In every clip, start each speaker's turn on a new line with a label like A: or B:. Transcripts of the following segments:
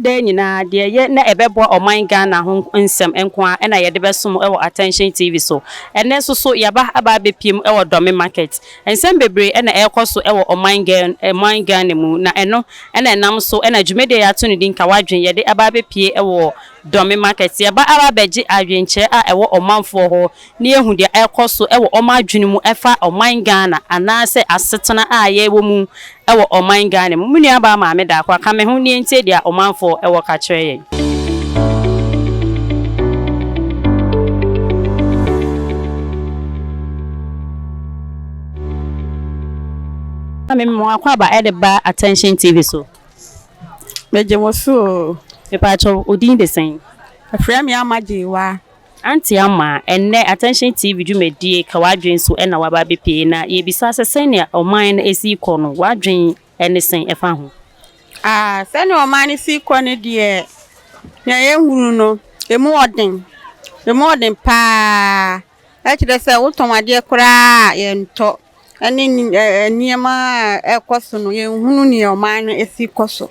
A: Daa nyinaa, deɛ ɛyɛ na ɛbɛboa ɔman Ghana ho nsɛm nko ara na yɛde bɛsom wɔ Attention TV so. Ɛnnɛ nso so, yɛaba aba abɛpue mu wɔ Dome Market. Nsɛm bebree na ɛrekɔ so wɔ ɔman ɔman Ghana mu, na ɛno na ɛnam so na dwumadie a yɛato no din Ka W'adwene yɛde aba abɛpue wɔ Dome Market. Yɛba aba abɛgye adwenkyerɛ a ɛwɔ ɔmanfoɔ hɔ na yɛahu deɛ ɛrekɔ so wɔ wɔn adwene mu ɛfa ɔman Ghana anaasɛ asetena a yɛwɔ mu wɔ ɔman Ghana mu. Me nuabaa Maame Daakwa, ka me ho na yɛntie deɛ ɔmanfoɔ wɔ ka kyerɛ yɛn. Maame, mema wo akwaaba de ba Attention TV so.
B: Megye mo so oo.
A: Mepaakyɛw, wo din de sɛn?
B: Wɔfrɛ me Ama Gyewaa.
A: Auntie Ama, ɛnnɛ Attention TV dwumadie Ka W'adwene so na waba abɛpue na yɛrebisa sɛ sɛnea ɔman no si rekɔ no w'adwene ne sɛn ɛfa ho?
B: Ah, sɛnea ɔman no si rekɔ no deɛ, nea yɛhunu no, ɛmu ɔden. Ɛmu ɔden paa. Ɛkyerɛ sɛ wotɔn adeɛ koraa a, yɛntɔ. Ɛne nneɛma a ɛrekɔ so no, yɛnhunu nea ɔman no si kɔ so.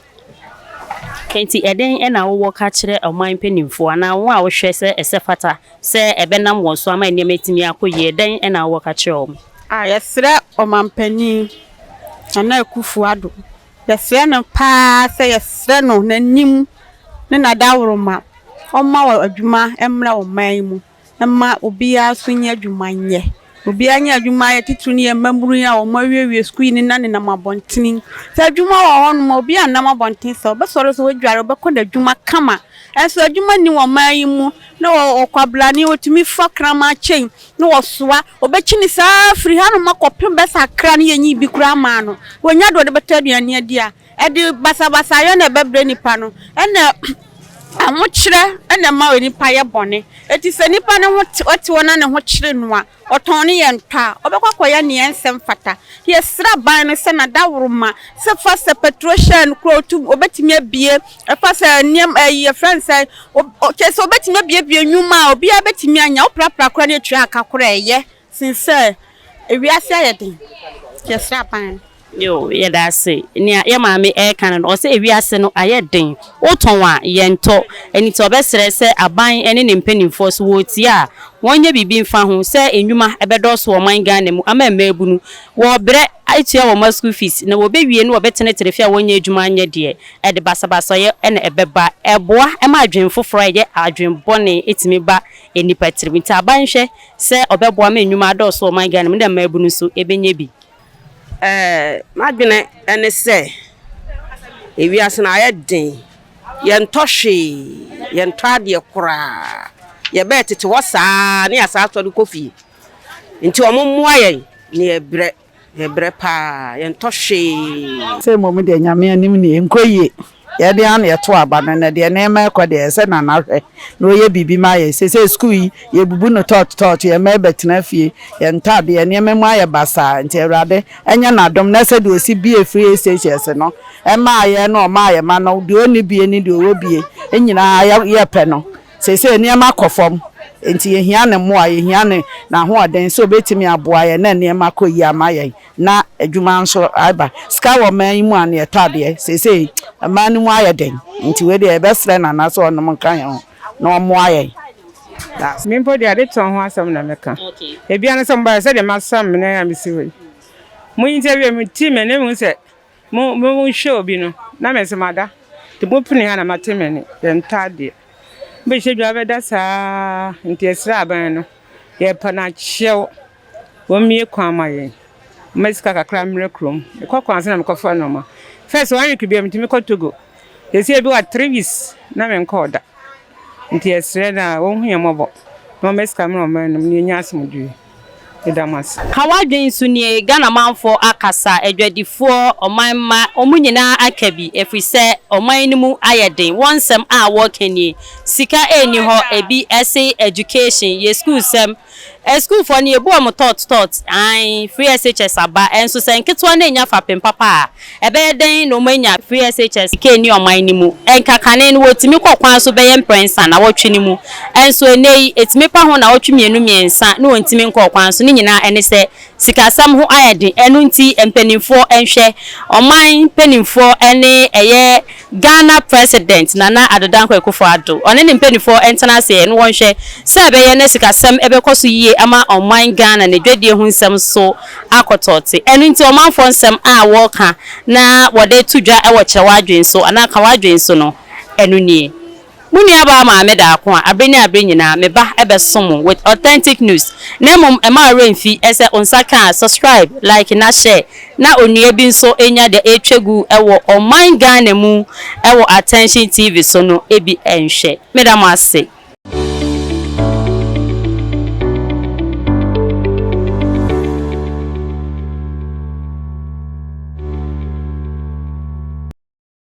A: Enti ɛdɛn na wowɔ ka kyerɛ ɔman mpanimfoɔ anaa wɔn a wohwɛ sɛ ɛsɛ fata sɛ ɛbɛnam wɔn so ama nneɛma atumi akɔ yie? Ɛdɛn na wowɔ ka kyerɛ wɔn?
B: A Yɛsrɛ Ɔmanpanin Nana Akuffo Addo, yɛsrɛ no pa ara sɛ yɛsrɛ no n'anim ne n'adaworoma ɔmma adwuma mmra ɔman yi mu. Mma obiara nso nyɛ adwuma nyɛ. Obiara nyɛ adwuma ayɛ titiriw ne yɛn mmabunu yi a wɔawiewie sukuu yi ne nenam abɔntene. Sɛ adwuma wɔ hɔnom a, obiara nnam abɔnten saa. Ɔbɛsɔre sɛ wadware, ɔbɛkɔ n'adwuma kama. Nanso adwuma nni wɔ ɔman yi mu. Na ɔkwabrane, ɔtumi fa kraman kyɛn na ɔsoa. Ɔbɛkyini saa firi hanom akɔpem bɛsɛ Accra ne yɛnyi bi koraa mmaa no. Ɔnnya deɛ ɔde bɛtɔ aduane adi a, ɛde basabasayɛ na ɛbɛbrɛ nipa no. Ɛna Ahokyerɛ na ɛma onipa yɛ bɔne. Enti sɛ nipa no ho te ɔte hɔ na ne ho kyere no a, ɔtɔn ne yɛ ntɔ a, ɔbɛkɔ akɔyɛ nea ɛnsɛ mfata. Yɛsrɛ aban no sɛ n'adaworoma sɛ fa sɛ pɛtro hyɛn koraa otum obetumi abue, ɛfa sɛ nneɛma ɛyi yɛfrɛ no sɛ kyerɛ sɛ obetumi abuebue nnwuma a obiara betumi anya. Woprapra koraa na etua aka koraa a ɛyɛ sen sɛ ewiase ayɛ den. Yɛsrɛ aban no.
A: Yoo, yɛda ase. Nea yɛ maame reka no no, ɔse ewiase no ayɛ den, wotɔn a yɛntɔ. Ɛno nti ɔbɛsrɛ sɛ aban ne ne mpanimfoɔ so wɔretie a, wɔnyɛ biribi mfa ho sɛ nnwuma bɛdɔɔso wɔ ɔman Ghana mu ama mmaabunu. Wɔrebrɛ atua wɔn mma school fees na wɔbɛwie no wɔbɛtenetene fie a wɔnyɛ adwuma nyɛ deɛ, ɛde basabasayɛ na ɛbɛba. Ɛboa ma adwene foforɔ a ɛyɛ adwene bɔne tumi ba nnipa tirim. Nti aban nhwɛ sɛ ɔbɛboa ma nnwuma adɔɔso wɔ ɔman Ghana mu na mmaabunu nso bɛnya bi.
C: Ɛɛ, m'adwene ne sɛ, ewiase no ayɛ den, yɛntɔ hwee, yɛntɔ adeɛ koraa. Yɛbɛɛ tete hɔ saa ne yɛasan asɔre kɔ fie. Nti wɔn mmoa yɛn na yɛbrɛ, yɛbrɛ paa, yɛntɔ hwee.
D: Sɛ mmom deɛ Nyame anim nie, nkɔ yie. Yɛde ara na yɛto aba no, na deɛ nneɛma rekɔ deɛ, ɛsɛ sɛ Nana hwɛ na ɔyɛ biribi ma yɛn. Seesei sukuu yi, yɛbubu no tɔɔt tɔɔt, yɛn mma rebɛtena fie, yɛn ntaadeɛ, nneɛma mu ayɛ basaa. Nti Awurade nyɛ n'adom na sɛdeɛ ɔsi bue free SHS no maa yɛn na ɔmaa yɛn mma no, deɛ ɔnni bie ne deɛ ɔwɔ bie nyinaa yɛ pɛ no. Seesei nneɛma kɔ fam, enti yɛhia ne mmoa, yɛhia ne n'ahoɔden sɛ ɔbɛtumi aboa yɛn na nneɛma akɔ yie ama yɛn. Na adwuma nso aba. Sika wɔ ɔman yi mu a na yɛtɔ adeɛ. Seesei ɔman no mu ayɛ den nti wei deɛ yɛbɛsrɛ Nana sɛ ɔnom nka yɛn ho na ɔmmoa yɛn. That's.
E: Me mpo deɛ ade tɔn ho asɛm na mɛka. Ebia ne sɛ mobaeɛ sɛdeɛ masam me nan a mesi hɔ yi. Mo interview me ti m'ani mehu sɛ mo mo hwɛ obi no na me nso mada. Nti mo pene ha na mate m'ani. Yɛntɔ adeɛ. Mobɛhyɛ dwa bɛda saa nti yɛsrɛ aban no yɛpɛ no akyɛw. Wɔmmue kwan ma yɛn. Wɔmma sika kakra mmra kurom. Mekɔ kwan so na mekɔfa nnoɔma. First one week biara metumi kɔ Togo. Seesei ebi wɔ a 3 weeks na menkɔɔ da. Nti yɛsrɛ na wɔnhu yɛn mmɔbɔ na wɔmma sika mmra ɔman no mu na yɛnya asomdwoeɛ. Meda mo ase.
A: Ka w'adwene nso nie, Ghana manfoɔ akasa, adwadifoɔ, ɔman mma, wɔn nyinaa aka bi, ɛfiri sɛ ɔman no mu ayɛ den. Wɔn nsɛm a wɔreka nie, sika nni hɔ, ebi se education, yɛ sukuusɛm, Asukuufoɔ no yɛbu wɔn tɔɔt tɔɔt, aane, free SHS aba, nso sɛ nketewa no annya fapem papa a, ɛbɛyɛ dɛn na wɔanya free SHS? Sika nni ɔman no mu, nka kane no wɔtumi kɔ kwan so bɛyɛ mprɛnsa nawɔtwe no mu, nso ɛnnɛ yi ɛtumi pa ho nawɔtwe mmienu mmiɛnsa na wɔntumi nkɔɔ kwan so, ne nyinaa ɛne sɛ sikasɛm ho ayɛ den, ɛno nti mpaninfoɔ nhwɛ, ɔman mpaninfoɔ ne ɛyɛ. Ghana President Nana Addo Dankwa Akufo Addo ɔne ne mpaninfoɔ ntena ase na wɔnhwɛ sɛ ɛbɛyɛ na sikasɛm bɛkɔ so yie ama ɔman Ghana ne dwadie ho nsɛm so akɔ tɔɔte. Ɛno nti ɔmanfoɔ nsɛm a wɔreka na wɔde to dwa wɔ kyerɛ w'adwene so anaa ka w'adwene so no ɛno nie. Mo nuabaa Maame Daako a abere ne abere nyinaa me ba bɛso mo with authentic news na mmom ɛma wo werɛ mfi sɛ wo nsa ka a subscribe, like na share na onua bi nso nya deɛ ɛretwa gu wɔ ɔman Ghana mu wɔ Attention TV so no bi nhwɛ. Meda mo ase.